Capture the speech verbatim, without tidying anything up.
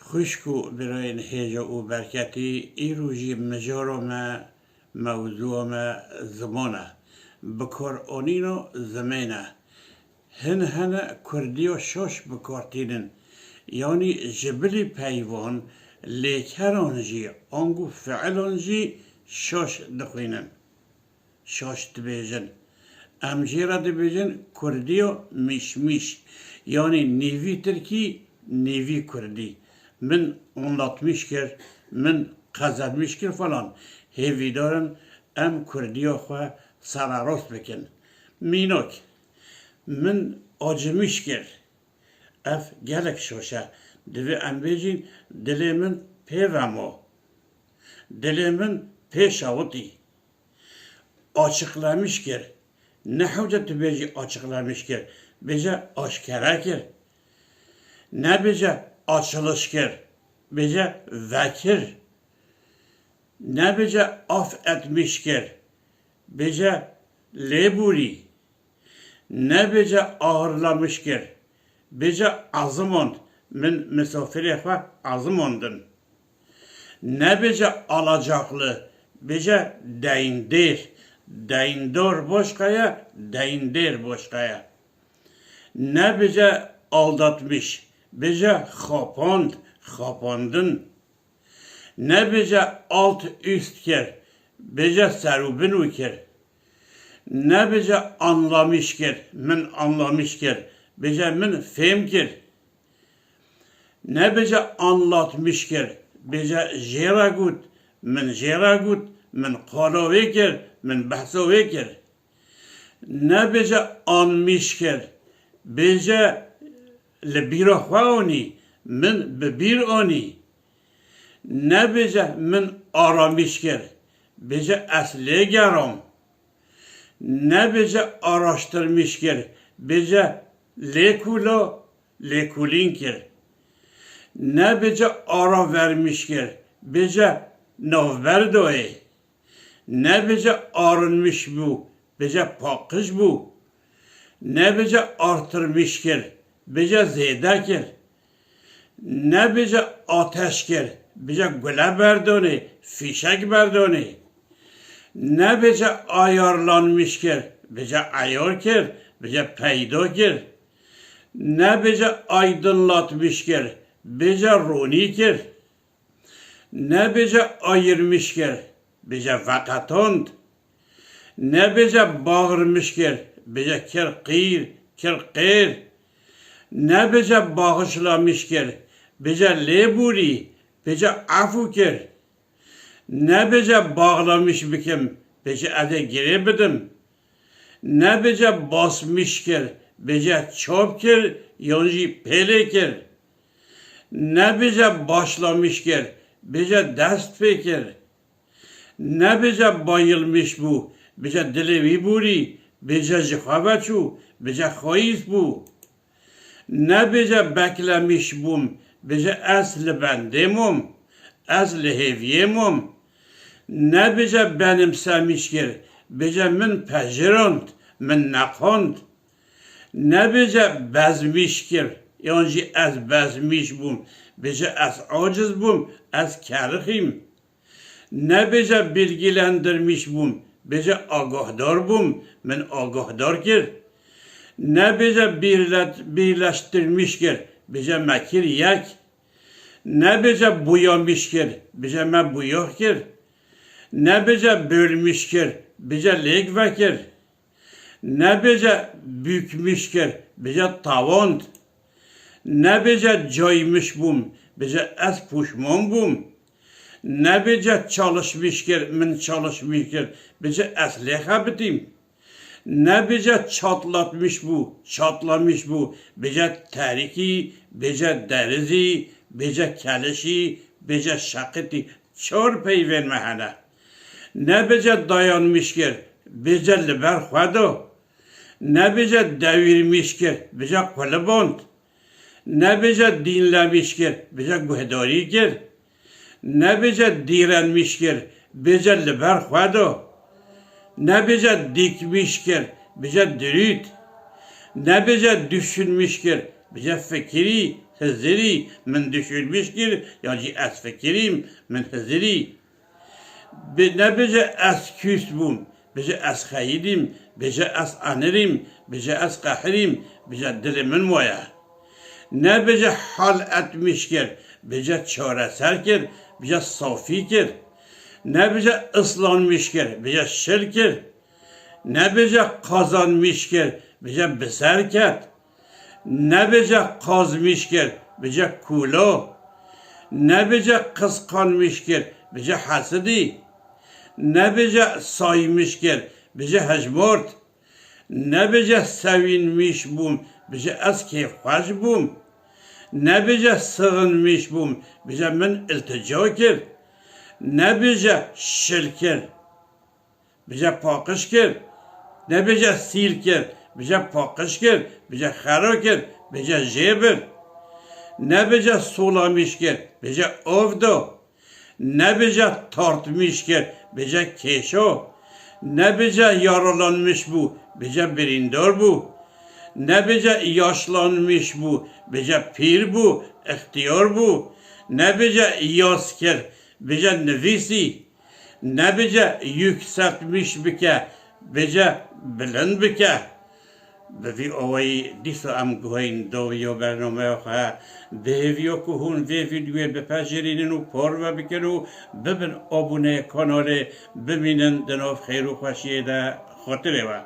Xwişk û birayên hêja û berketî, îro jî mijara me, mewzûya me ziman e. Bikaranîna zimên e. Hin hene kurdiya şaş bi kar tînin. Yanî ji bilî peyvan, lêkeran jî, ango fiilan jî şaş dixwînin. Şaş dibêjin. Em jê re dibêjin kurdiya mîşmîş. Yanî nîvî tirkî, nîvî kurdî. Min anlatmîş kir, min qezetmîş kir falan. Hêvîdar in em kurdiya xwe sererast bikin. Mînak, min acimîş kir. Ev gelek şaş e. Divê em bêjin dilê min pê vema. Dilê min pê şewitî. Açıklamış kir. Ne hewce tu bêjî açıklamış kir. Bêje aşkere kir. Nebêje açılış kir. Bêje vekir. Nebêje af etmiş kir. Bêje lêbûrî. Nebêje ağırlamış kir. Bêje azimond. Min misafirê xwe azimondin. Nebêje alacaklı, bêje deyndêr. Deyndor başka ye, deyndêr başka ye. Nebêje aldatmış, bêje xapand, xapandin. Nebêje alt üst kir, bêje serûbinû kir. Nebêje anlamış kir, min anlamış kir, bêje min fêm kir. Nebêje anlatmış kir, bêje jê re got, min jê re got, min qala wê kir, min behsa wê kir. Nebêje anmiş kir, bêje li bîra xwe anî, min bi bîr anî. Nebêje min aramiş kir, bêje ez lê geram. Nebêje araştirmiş kir, bêje lêkula, lêkulîn kir. Nebêje ara vermiş kir, bêje navber dayê. Nebêje arınmış bû, bêje paqij bû. Nebêje artırmış kir, bêje zêde kir. Nebêje ateş kir, bêje gule berdonê, fîşek berdonê. Nebêje ayarlanmış kir, bêje eyar kir, bêje peyda kir. Nebêje aydınlatmış kir, bêje ronî kir. Nebêje ayırmış kir, bêje veqetand. Nebêje bağırmış kir, bêje kir qîr, kir qêr. Nebêje bağışlamış kir, bêje lêbûrî, bêje efû kir. Nebêje bağlamış bikim, bêje ez ê girê bidim. Nebêje basmiş kir, bêje çap kir yan jî pêlê kir. Nebêje başlamış kir, bêje dest pê kir. Nebêje bayılmış bû, bêje dilê wî bûrî, bêje ji xwe veçû, bêje xweyîs bû. Nebêje beklemiş bûm, bêje ez li bendê mom, ez li hêviyê mom. Nebêje benimsemiş kir, bêje min pejirand, min neqand. Nebêje bezmiş kir, yan jî ez bezmiş bûm, bêje ez aciz bûm, ez kerixîm. Nebêje bilgilendirmiş bûm, bêje agahdar bûm, min agahdar kir. Nebêje birlet-, birleştirmiş kir, bêje me kir yek. Nebêje buyamiş kir, bêje me buyah kir. Nebêje bölmüş kir, bêje lêk vekir. Nebêje bükmüş kir, bêje tawand. Nebêje caymış bûm, bêje ez puşman bûm. Nebêje çalışmış kir, min çalışmış kir, bêje ez lê xebitîm. Nebêje çatlatmış bû, çatlamış bû, bêje terikî, bêje derizî, bêje kelişî, bêje şeqitî. Çar peyvên me hene. Nebêje dayanmiş kir, bêje li ber xwe da. Nebêje devirmiş kir, bêje quliband. Nebêje dinlemiş kir, bêje guhdarî kir. Nebêje direnmiş kir, bêje li ber xwe da. Nebêje dikmiş kir, bêje dirût. Nebêje düşünmüş kir, bêje fikirî, hizirî, min düşürmüş kir, yan jî ez fikirîm, min hizirî. Bi-, nebêje ez kûst bûm, bêje ez xeyidîm, bêje ez anirîm, bêje ez qehirîm, bêje dilê min maye. Nebêje hal etmiş kir, bêje çareser kir, bêje safî kir. Nebêje islanmiş kir, bêje şil kir. Nebêje qazanmiş kir, bêje bi ser ket. Nebêje qazmiş kir, bêje kûlo. Nebêje qisqanmiş kir, bêje hesidî. Nebêje saymiş kir, bêje hejmort. Nebêje sewînmiş bûm, bêje ez kêfxweş bûm. Nebêje sığınmış bûm, bêje min iltica kir. Nebêje şil kir, bêje paqij kir. Nebêje sîl kir, bêje paqij kir, bêje xera kir, bêje jê bir. Nebêje solamiş kir, bêje av da. Nebêje tartmiş kir, bêje kêşo. Nebêje yaralanmiş bû, bêje birîndar bû. Nebêje yaşlanmış bû, bêje pîr bû, ixtiyar bû. Nebêje yaz kir, bêje nivîsî. Nebêje yükseltmiş bike, bêje bilind bike. Bi vî awayî dîsa em guheyîn dawiya bernameya xwe. Bi hêviya ku hûn vê vîdyoyê bipejirînin û parve bikin û bibin abûneyê kanalê, bimînin di nav xêr û xweşiyê de. Xatirê we.